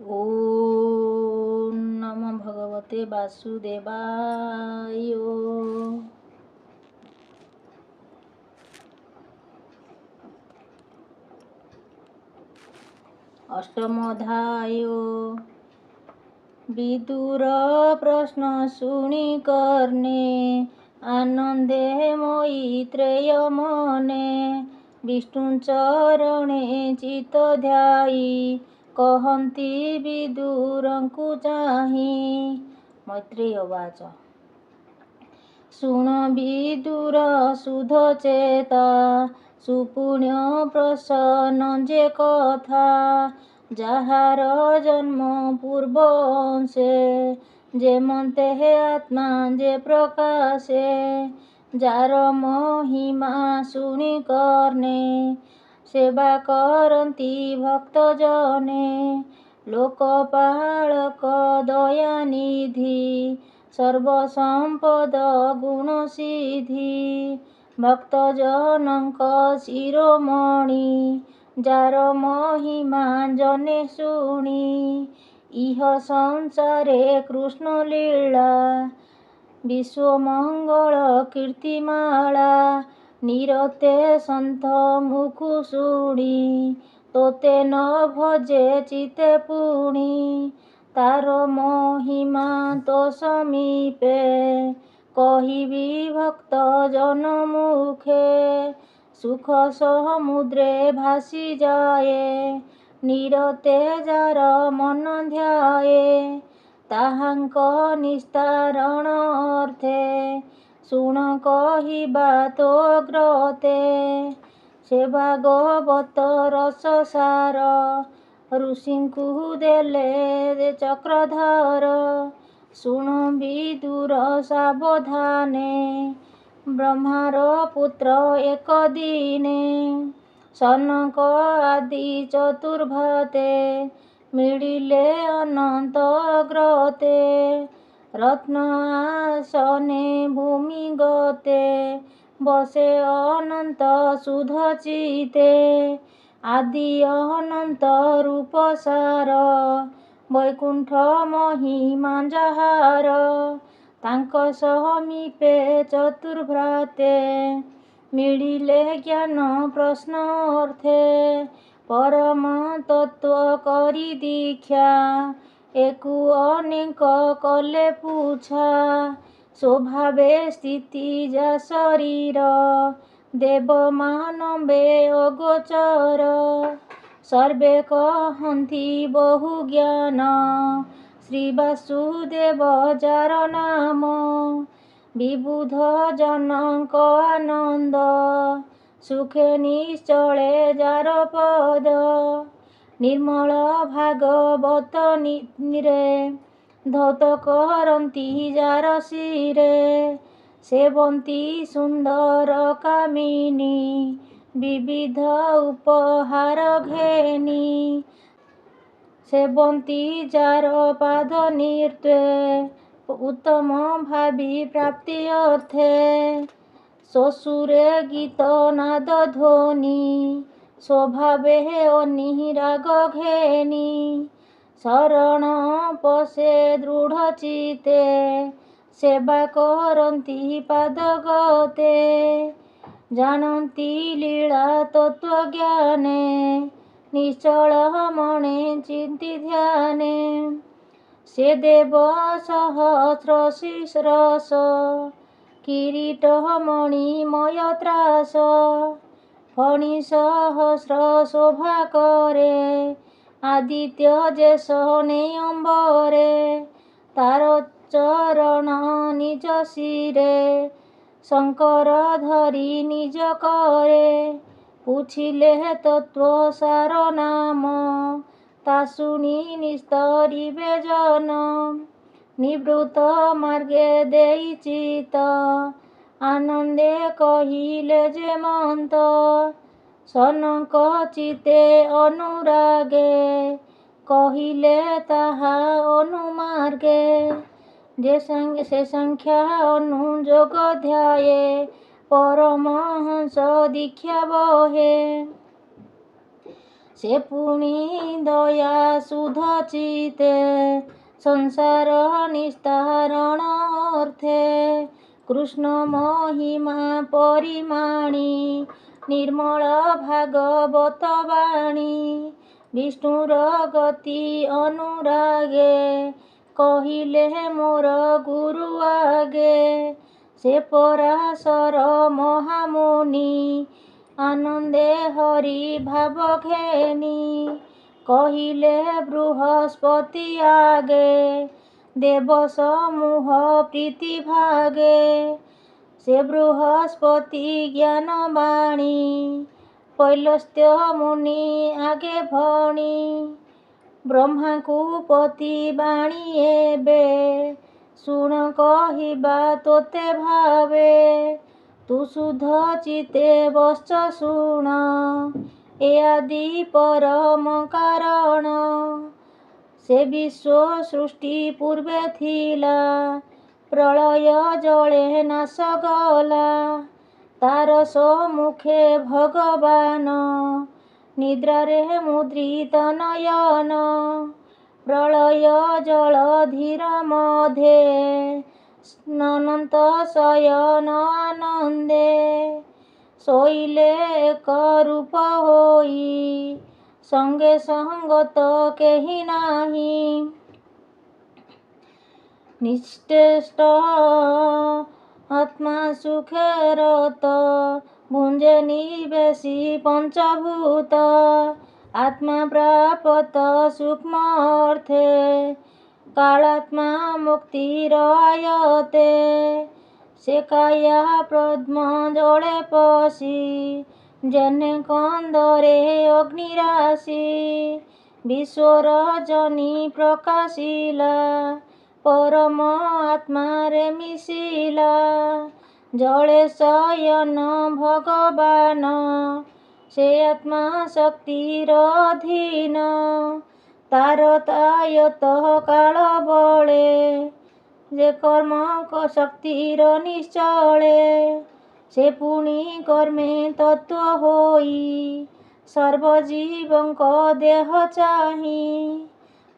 ଓଁ ନମୋ ଭଗବତେ ବାସୁଦେବାୟ। ଅଷ୍ଟମ ଅଧ୍ୟାୟ। ବିଦୁର ପ୍ରଶ୍ନ ଶୁଣି କର୍ଣ୍ଣେ, ଆନନ୍ଦେ ମୈତ୍ରେୟ ମନେ, ବିଷ୍ଣୁ ଚରଣେ ଚିତ୍ତ ଧ୍ୟାଇ କହନ୍ତି ବିଦୁରଙ୍କୁ ଚାହିଁ। ମୈତ୍ରେୟ ଉବାଚ। ଶୁଣ ବିଦୁର ସୁଧ ଚେତା, ସୁପୁଣ୍ୟ ପ୍ରସନ୍ନ ଯେ କଥା, ଯାହାର ଜନ୍ମ ପୂର୍ବ ଅଂଶେ, ଯେମନ୍ତେ ଆତ୍ମା ଯେ ପ୍ରକାଶେ, ଯାର ମହିମା ଶୁଣି କର୍ଣ୍ଣେ, ସେବା କରନ୍ତି ଭକ୍ତ ଜନେ, ଲୋକପାଳକ ଦୟାନିଧି, ସର୍ବସମ୍ପଦ ଗୁଣସିଦ୍ଧି, ଭକ୍ତଜନଙ୍କ ଶିରୋମଣି, ଯାର ମହିମା ଜନେ ଶୁଣି, ଇହ ସଂସାରେ କୃଷ୍ଣ ଲୀଳା, ବିଶ୍ୱମଙ୍ଗଳ କୀର୍ତ୍ତିମାଳା, ନିରତେ ସନ୍ଥ ମୁଖୁ ଶୁଣି, ତୋତେ ନ ଭଜେ ଚିତ୍ତେ ପୁଣି, ତାର ମହିମା ତୋ ସମୀପେ, କହିବି ଭକ୍ତ ଜନ ମୁଖେ, ସୁଖ ସମୁଦ୍ରେ ଭାସିଯାଏ, ନିରତେ ଯାର ମନ ଧ୍ୟାଏ, ତାହାଙ୍କ ନିସ୍ତାରଣ ଅର୍ଥେ, ଶୁଣ କହିବା ତୋ ଅଗ୍ରତେ। ସେ ଭାଗବତ ରସସାର, ଋଷିଙ୍କୁ ଦେଲେ ଚକ୍ରଧର, ଶୁଣ ବିଦୁର ସାବଧାନେ, ବ୍ରହ୍ମାର ପୁତ୍ର ଏକ ଦିନେ, ସନକ ଆଦି ଚତୁର୍ଭତେ, ମିଳିଲେ ଅନନ୍ତ ଅଗ୍ରତେ, ରତ୍ନ ଆସନେ ଭୂମିଗତେ, ବସେ ଅନନ୍ତ ସୁଧ ଚିତେ, ଆଦି ଅନନ୍ତ ରୂପ ସାର, ବୈକୁଣ୍ଠ ମହିମା ଯାହାର, ତାଙ୍କ ସମୀପେ ଚତୁର୍ଭ୍ରାତେ, ମିଳିଲେ ଜ୍ଞାନ ପ୍ରଶ୍ନ ଅର୍ଥେ, ପରମ ତତ୍ତ୍ୱ କରି ଦୀକ୍ଷା, ଏକୁ ଅନେକ କଲେ ପୁଛା, ସ୍ୱଭାବେ ସ୍ଥିତି ଯା ଶରୀର, ଦେବ ମାନବେ ଅଗୋଚର, ସର୍ବେ କହନ୍ତି ବହୁ ଜ୍ଞାନ, ଶ୍ରୀ ବାସୁଦେବ ଯାର ନାମ, ବିବୁଧ ଜନଙ୍କ ଆନନ୍ଦ, ସୁଖେ ନିଶ୍ଚଳେ ଯାର ପଦ, ନିର୍ମଳ ଭାଗବତ ନୀରେ, ଧୌତ କରନ୍ତି ଯାର ଶିରେ, ସେବନ୍ତି ସୁନ୍ଦର କାମିନୀ, ବିବିଧ ଉପହାର ଘେନି, ସେବନ୍ତି ଯାର ପାଦ ନୃତ୍ୟେ, ଉତ୍ତମ ଭାବି ପ୍ରାପ୍ତି ଅର୍ଥେ, ଶ୍ୱଶୁରେ ଗୀତ ନାଦ ଧ୍ୱନି, ସ୍ୱଭାବେ ଅନିରାଗ ଘେନି, ଶରଣ ପଶେ ଦୃଢ଼ ଚିତ୍ତେ, ସେବା କରନ୍ତି ପାଦଗତେ, ଜାଣନ୍ତି ଲୀଳା ତତ୍ତ୍ୱ ଜ୍ଞାନେ, ନିଶ୍ଚଳ ମଣେ ଚିନ୍ତି ଧ୍ୟାନେ, ସେ ଦେବ ସହସ୍ର ଶିରସ, କିରୀଟ ମଣିମୟ ତ୍ରାସ, ଫଣି ସହସ୍ର ଶୋଭା କରେ, ଆଦିତ୍ୟ ଯେସନେ ଅମ୍ବରେ, ତାର ଚରଣ ନିଜ ଶିରେ, ଶଙ୍କର ଧରି ନିଜ କରେ, ପୁଛିଲେ ତତ୍ତ୍ୱ ସାର ନାମ, ତା ଶୁଣି ନିସ୍ତରିବେ ଜନ, ନିବୃତ୍ତ ମାର୍ଗେ ଦେଇ ଚିତ୍ତ, ଆନନ୍ଦେ କହିଲେ ଯେମନ୍ତ, ସନକ ଚିତ୍ତେ ଅନୁରାଗେ, କହିଲେ ତାହା ଅନୁମାର୍ଗେ, ଯେ ସେ ସଂଖ୍ୟା ଅନୁଯୋଗ ଧ୍ୟାଏ, ପରମହଂସ ଦୀକ୍ଷା ବହେ। ସେ ପୁଣି ଦୟା ସୁଧ ଚିତେ, ସଂସାର ନିସ୍ତାରଣ ଅର୍ଥେ, କୃଷ୍ଣ ମହିମା ପରିମାଣି, ନିର୍ମଳ ଭାଗବତ ବାଣୀ, ବିଷ୍ଣୁର ଗତି ଅନୁରାଗେ, କହିଲେ ମୋର ଗୁରୁ ଆଗେ। ସେ ପରାଶର ମହାମୁନି, ଆନନ୍ଦେ ହରି ଭାବ ଘେନି, କହିଲେ ବୃହସ୍ପତି ଆଗେ, ଦେବ ସମୂହ ପ୍ରୀତି ଭାଗେ। ସେ ବୃହସ୍ପତି ଜ୍ଞାନ ବାଣୀ, ପୈଲସ୍ତ୍ୟ ମୁନି ଆଗେ ଭଣି, ବ୍ରହ୍ମାଙ୍କୁ ପତି ବାଣୀ ଏବେ, ଶୁଣ କହିବା ତୋତେ ଭାବେ। ତୁ ଶୁଦ୍ଧ ଚିତ୍ତେ ବତ୍ସ ଶୁଣ, ଏ ଆଦି ପରମ କାରଣ। ସେ ବିଶ୍ୱ ସୃଷ୍ଟି ପୂର୍ବେ ଥିଲା, ପ୍ରଳୟ ଜଳେ ନାଶ ଗଲା। ତାର ସମ୍ମୁଖେ ଭଗବାନ, ନିଦ୍ରାରେ ମୁଦ୍ରିତ ନୟନ। ପ୍ରଳୟ ଜଳଧିର ମଧ୍ୟେ, ଅନନ୍ତ ଶୟନ ଆନନ୍ଦେ, ଶୋଇଲେ ଏକ ରୂପ ହୋଇ, ସଙ୍ଗେ ସଙ୍ଗତ କେହି ନାହିଁ। ନିଶ୍ଚେଷ୍ଟ ଆତ୍ମା ସୁଖେ ରତ, ଭୁଞ୍ଜେ ନିବେଶି ପଞ୍ଚଭୂତ। ଆତ୍ମା ପ୍ରାପତ ସୂକ୍ଷ୍ମ ଅର୍ଥେ, କାଳାତ୍ମା ମୁକ୍ତିର ଆୟତେ। ସେ କାୟା ପଦ୍ମ ଜଳେ ପଶି, ଯେହ୍ନେ କନ୍ଦରେ ଅଗ୍ନିରାଶି। ବିଶ୍ୱର ଜନି ପ୍ରକାଶିଲା, ପରମ ଆତ୍ମାରେ ମିଶିଲା। ଜଳେ ଶୟନ ଭଗବାନ, ସେ ଆତ୍ମା ଶକ୍ତିର ଅଧୀନ। ତାର ତାୟତ କାଳ ବଳେ, ଯେ କର୍ମ ଶକ୍ତିର ନିଶ୍ଚଳେ। ସେ ପୁଣି କର୍ମେ ତତ୍ତ୍ୱ ହୋଇ, ସର୍ବଜୀବଙ୍କ ଦେହ ଚାହିଁ,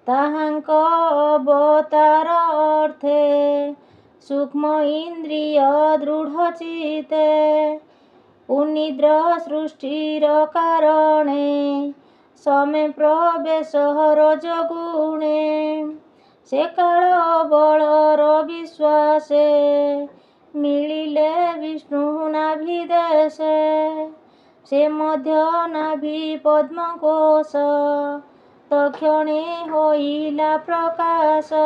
ତାହାଙ୍କ ଅବତାର ଅର୍ଥେ, ସୂକ୍ଷ୍ମ ଇନ୍ଦ୍ରିୟ ଦୃଢ଼ ଚିତ୍ତେ। ଉନ୍ନିଦ୍ର ସୃଷ୍ଟିର କାରଣେ, ସମେ ପ୍ରବେଶ ରଜଗୁଣେ। ସେ କାଳ ବଳର ବିଶ୍ୱାସେ, ମିଳିଲେ ବିଷ୍ଣୁ ନାଭି ଦେଶେ। ସେ ମଧ୍ୟ ନାଭି ପଦ୍ମକୋଷ, ତକ୍ଷଣେ ହୋଇଲା ପ୍ରକାଶ।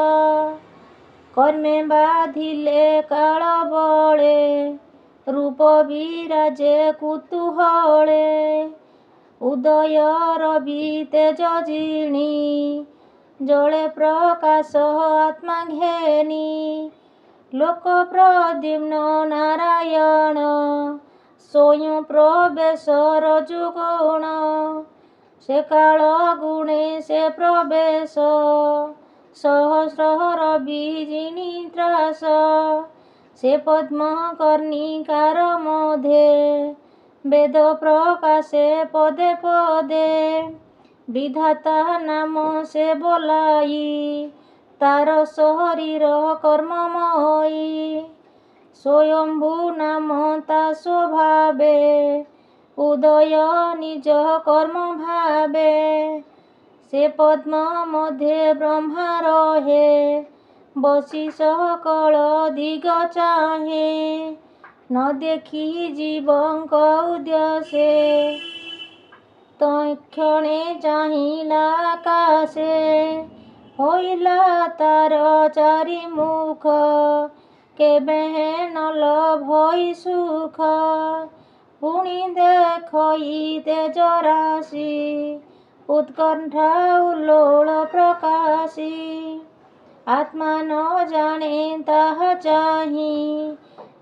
କର୍ମେ ବାଧିଲେ କାଳ ବଳେ, ରୂପ ବିରାଜେ କୁତୂହଳେ। ଉଦୟ ରବି ତେଜ ଜିଣି, ଜଳେ ପ୍ରକାଶ ଆତ୍ମା ଘେନି। ଲୋକ ପ୍ରଦ୍ୟୁମ୍ନ ନାରାୟଣ, ସ୍ୱୟଂ ପ୍ରବେଶ ରଜୁଗୁଣ। ସେ କାଳ ଗୁଣେ ସେ ପ୍ରବେଶ, ସହସ୍ର ରବି ଜିଣି ତ୍ରାସ। ସେ ପଦ୍ମ କର୍ଣ୍ଣିକାର ମଧ୍ୟେ, ବେଦ ପ୍ରକାଶେ ପଦେ ପଦେ। ବିଧାତା ନାମ ସେ ବୋଲାଇ, ତାର ଶରୀର କର୍ମମୟୀ। ସ୍ୱୟମ୍ଭୂ ନାମ ତା ସ୍ୱଭାବେ, ଉଦୟ ନିଜ କର୍ମ ଭାବେ। ସେ ପଦ୍ମ ମଧ୍ୟେ ବ୍ରହ୍ମା ରହେ, ବସି ସକଳ ଦିଗ ଚାହେଁ। ନ ଦେଖି ଜୀବଙ୍କ ଉଦ୍ଦେଶ୍ୟେ, ତକ୍ଷଣେ ଚାହିଁଲା ଆକାଶେ। ହୋଇଲା ତାର ଚାରି ମୁଖ, କେବେ ନ ଲଭଇ ସୁଖ। ପୁଣି ଦେଖଇ ତେଜ ରାଶି, ଉତ୍କଣ୍ଠା ଉଲ୍ଲୋଳ ପ୍ରକାଶି। ଆତ୍ମା ନ ଜାଣେ ତାହା ଚାହିଁ,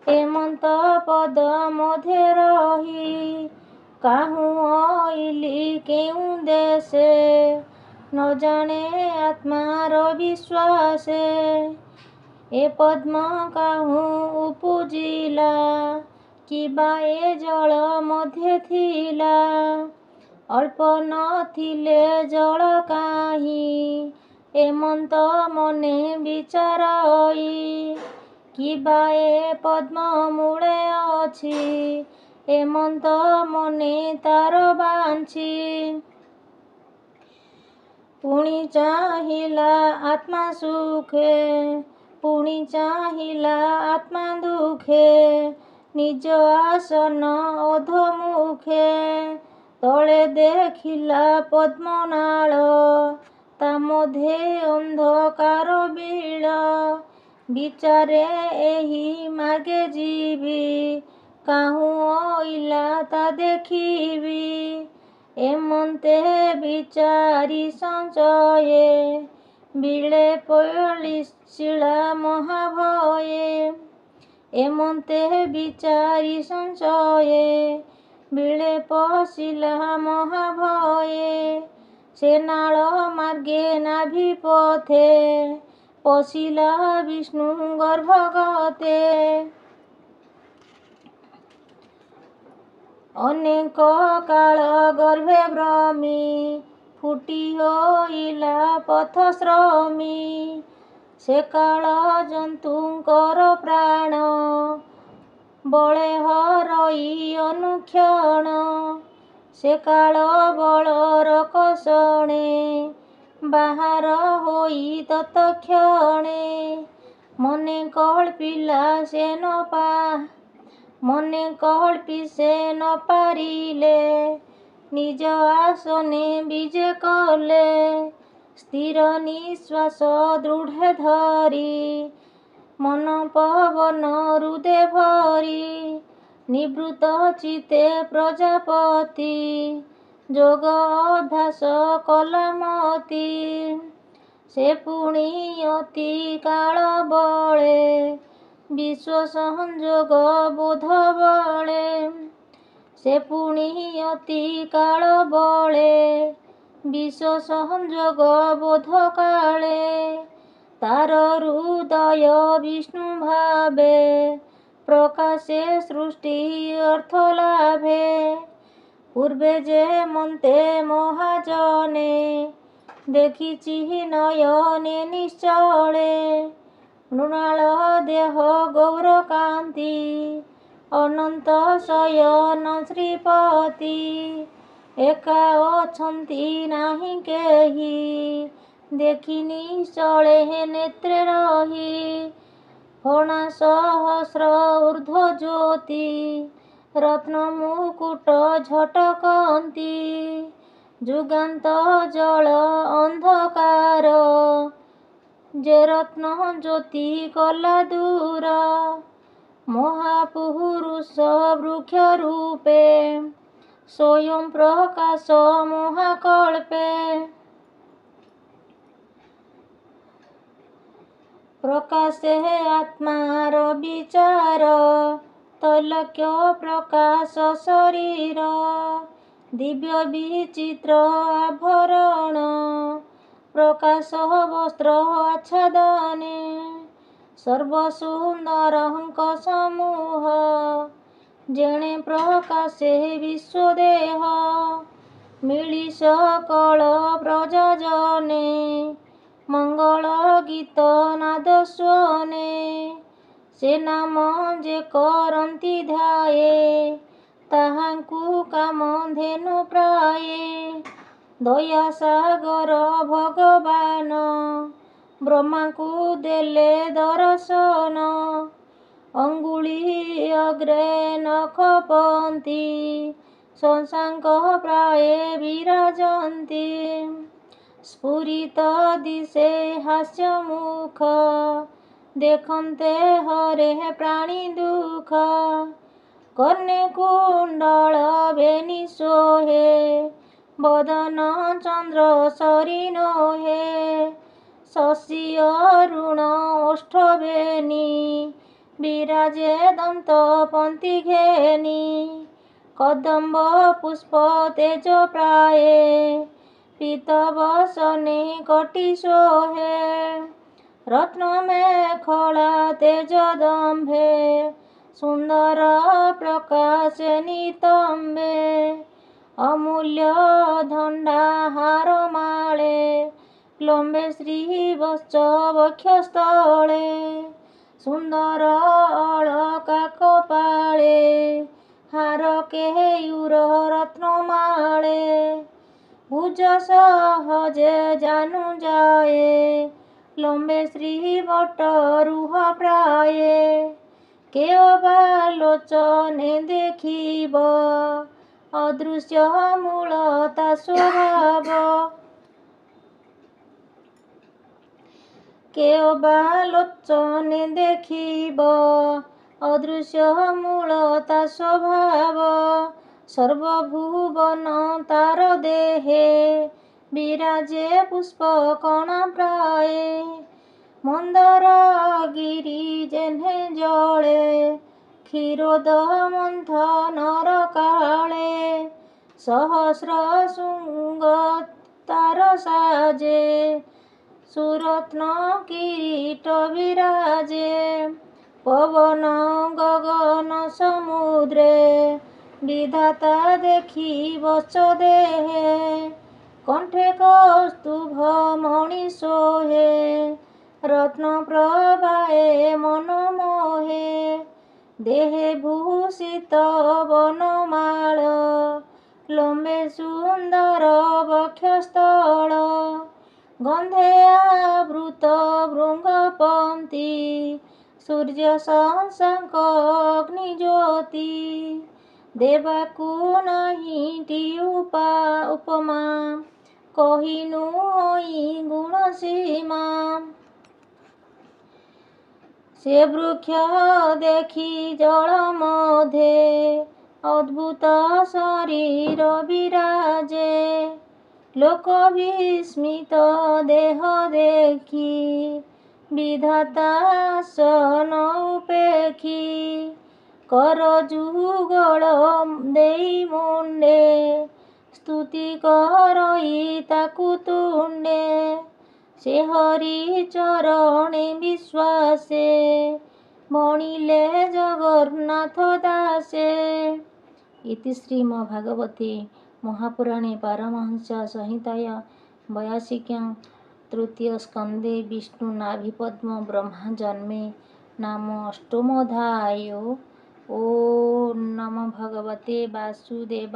ଏମନ୍ତ ପଦ ମଧ୍ୟେ ରହି। କାହୁଁ ଅଇଲି କେଉଁ ଦେଶେ, ନ ଜାଣେ ଆତ୍ମାର ବିଶ୍ୱାସେ। ଏ ପଦ୍ମ କାହୁଁ ଉପୁଜିଲା, କିବା ଏ ଜଳ ମଧ୍ୟେ ଥିଲା। ଅଳ୍ପ ନଥିଲେ ଜଳ କାହିଁ, ଏମନ୍ତ ମନେ ବିଚାରଇ। କିବା ଏ ପଦ୍ମ ମୂଳେ ଅଛି, ଏମନ୍ତ ମନେ ତାର ବାଞ୍ଛି। ପୁଣି ଚାହିଁଲା ଆତ୍ମା ସୁଖେ, ପୁଣି ଚାହିଁଲା ଆତ୍ମା ଦୁଃଖେ, ନିଜ ଆସନ ଅଧୋମୁଖେ। ତଳେ ଦେଖିଲା ପଦ୍ମନାଳ, ତା ମଧ୍ୟେ ଅନ୍ଧକାର ବିଳ। ବିଚାରେ ଏହି ମାର୍ଗେ ଯିବି, କାହୁଁ ଅଇଲା ତା ଦେଖିବି। ଏମନ୍ତେ ବିଚାରି ସଂଶୟେ, ବିଳେ ପଶିଲା ମହାଭୟେ। ଏମନ୍ତେ ବିଚାରି ସଂଶୟେ, ବିଳେ ପଶିଲା ମହାଭୟେ। ସେ ନାଳ ମାର୍ଗେ ନାଭି ପଥେ, ପଶିଲା ବିଷ୍ଣୁ ଗର୍ଭଗତେ। ଅନେକ କାଳ ଗର୍ଭେ ଭ୍ରମି, ଫୁଟି ହୋଇଲା ପଥଶ୍ରମୀ। ସେ କାଳ ଜନ୍ତୁଙ୍କର ପ୍ରାଣ ବଳେ ହରଇ ଅନୁକ୍ଷଣ। ସେ କାଳ ବଳର କଷଣେ, ବାହାର ହୋଇ ତତକ୍ଷଣେ। ମନେ କଳ୍ପିଲା ସେ ନ ପା ମନେ କଳ୍ପି ସେ ନ ପାରିଲେ, ନିଜ ଆସନେ ବିଜେ କଲେ। ସ୍ଥିର ନିଶ୍ୱାସ ଦୃଢ଼େ ଧରି, ମନ ପବନ ହୃଦେ ଭରି। ନିବୃତ୍ତ ଚିତ୍ତେ ପ୍ରଜାପତି, ଯୋଗ ଅଭ୍ୟାସ କଲା ମତି। ସେ ପୁଣି ଅତି କାଳ ବଳେ, ବିଶ୍ୱ ସଂଯୋଗ ବୋଧ ବଳେ। ସେ ପୁଣି ଅତି କାଳ ବଳେ, ବିଶ୍ୱ ସଂଯୋଗ ବୋଧ କାଳେ। ତାର ହୃଦୟ ବିଷ୍ଣୁ ଭାବେ, ପ୍ରକାଶେ ସୃଷ୍ଟି ଅର୍ଥ ଲାଭେ। ପୂର୍ବେ ଯେମନ୍ତେ ମହାଜନେ, ଦେଖିଛି ନୟନେ ନିଶ୍ଚଳେ। ମୃଣାଳ ଦେହ ଗୌରକାନ୍ତି, ଅନନ୍ତ ଶୟନ ଶ୍ରୀପତି। ଏକା ଅଛନ୍ତି ନାହିଁ କେହି, ଦେଖି ନିଶ୍ଚଳେ ନେତ୍ରେ ରହି। ଫଣା ସହସ୍ର ଊର୍ଦ୍ଧ୍ୱ ଜ୍ୟୋତି, ରତ୍ନ ମୁକୁଟ ଝଟକନ୍ତି। ଯୁଗାନ୍ତ ଜଳ ଅନ୍ଧକାର, ଯେ ରତ୍ନ ଜ୍ୟୋତି କଲା ଦୂର। ମହାପୁରୁଷ ବୃକ୍ଷ ରୂପେ, ସ୍ୱୟଂ ପ୍ରକାଶ ମହାକଳ୍ପେ। ପ୍ରକାଶେ ଆତ୍ମାର ବିଚାର, ତ୍ରୈଲୋକ୍ୟ ପ୍ରକାଶ ଶରୀର। ଦିବ୍ୟ ବିଚିତ୍ର ଆଭରଣ, ପ୍ରକାଶ ବସ୍ତ୍ର ଆଚ୍ଛାଦନେ। ସର୍ବସୁନ୍ଦରଙ୍କ ସମୂହ, ଯେଣେ ପ୍ରକାଶେ ବିଶ୍ୱଦେହ। ମିଳି ସକଳ ପ୍ରଜାଜନେ, ମଙ୍ଗଳ ଗୀତ ନାଦ ସ୍ୱନେ। ସେ ନାମ ଯେ କରନ୍ତି ଧ୍ୟାୟେ, ତାହାଙ୍କୁ କାମଧେନୁ ପ୍ରାୟେ। ଦୟାସାଗର ଭଗବାନ, ବ୍ରହ୍ମାଙ୍କୁ ଦେଲେ ଦରଶନ। ଅଙ୍ଗୁଳି ଅଗ୍ରେ ନଖ ପନ୍ତି, ଶଶାଙ୍କ ପ୍ରାୟେ ବିରାଜନ୍ତି। ସ୍ଫୁରିତ ଦିଶେ ହାସ୍ୟମୁଖ, ଦେଖନ୍ତେ ହରେ ପ୍ରାଣୀ ଦୁଃଖ। କର୍ଣ୍ଣେ କୁଣ୍ଡଳ ବେନି ଶୋହେ, ବଦନ ଚନ୍ଦ୍ର ସରି ନୋହେ। ଶଶୀ ଅରୁଣ ଓଷ୍ଠ ବେନି, ବିରାଜେ ଦନ୍ତ ପନ୍ତି ଘେନି। କଦମ୍ବ ପୁଷ୍ପ ତେଜ ପ୍ରାୟେ, ପୀତ ବସନେ କଟି ଶୋହେ। ରତ୍ନ ମେଖଳା ତେଜ ଦମ୍ଭେ, ସୁନ୍ଦର ପ୍ରକାଶେ ନିତମ୍ବେ। ଅମୂଲ୍ୟ ଧଣ୍ଡା ହାର ମାଳେ, ଲମ୍ବେ ଶ୍ରୀବତ୍ସ ବକ୍ଷସ୍ଥଳେ। ସୁନ୍ଦର ଅଳକା କପାଳେ, ହାର କେୟୁର ରତ୍ନମାଳେ। ଭୁଜ ସହଜେ ଜାନୁ ଯାଏ, ଲମ୍ବେ ଶ୍ରୀବଟ ରୁହ ପ୍ରାୟେ। କେ ଅବା ଲୋଚନେ ଦେଖିବ, ଅଦୃଶ୍ୟ ମୂଳ ତା ସ୍ୱଭାବ। କେ ଅବା ଲୋଚନେ ଦେଖିବ, ଅଦୃଶ୍ୟ ମୂଳ ତା ସ୍ୱଭାବ। ସର୍ବଭୁବନ ତାର ଦେହେ, ବିରାଜେ ପୁଷ୍ପ କଣା ପ୍ରାୟେ। ମନ୍ଦର ଗିରି ଯେହ୍ନେ ଜଳେ, କ୍ଷୀରୋଦ ମନ୍ଥନର କାଳେ। ସହସ୍ର ଶୃଙ୍ଗ ତାର ସାଜେ, ସୁରତ୍ନ କିରୀଟ ବିରାଜେ। ପବନ ଗଗନ ସମୁଦ୍ରେ, ବିଧାତା ଦେଖି ବତ୍ସ ଦେହେ। କଣ୍ଠେ କୌସ୍ତୁଭ ମଣି ଶୋହେ, ରତ୍ନ ପ୍ରଭାଏ ମନ ମୋହେ। ଦେହେ ଭୂଷିତ ବନମାଳ, ଲମ୍ବେ ସୁନ୍ଦର ବକ୍ଷସ୍ଥଳ। ଗନ୍ଧେ ଆବୃତ ଭୃଙ୍ଗପନ୍ତି, ସୂର୍ଯ୍ୟ ଶଶାଙ୍କ ଅଗ୍ନି ଜ୍ୟୋତି। ଦେବାକୁ ନାହିଁଟି ଉପମା, କହିନୁ ହୋଇ ଗୁଣ ସୀମା। ସେ ବୃକ୍ଷ ଦେଖି ଜଳ ମଧ୍ୟେ, ଅଦ୍ଭୁତ ଶରୀର ବିରାଜେ। ଲୋକ ବିସ୍ମିତ ଦେହ ଦେଖି, ବିଧାତା ଆସନ ଉପେକ୍ଷି। କର ଯୁଗଳ ଦେଇ ମୁଣ୍ଡେ, ସ୍ତୁତି କରଇ ତାକୁ ତୁଣ୍ଡେ। ସେ ହରି ଚରଣେ ବିଶ୍ୱାସେ, ଭଣିଲେ ଜଗନ୍ନାଥ ଦାସେ। ଇତି ଶ୍ରୀମଦ୍ଭାଗବତେ ମହାପୁରାଣେ ପାରମହଂସ ସଂହିତାୟ ବୟାଶିକ୍ୟାଂ ତୃତୀୟ ସ୍କନ୍ଧେ ବିଷ୍ଣୁ ନାଭିପଦ୍ମ ବ୍ରହ୍ମା ଜନ୍ମେ ନାମ ଅଷ୍ଟମୋଧ୍ୟାୟ। ଓଁ ନମଃ ଭଗବତେ ବାସୁଦେବାୟ।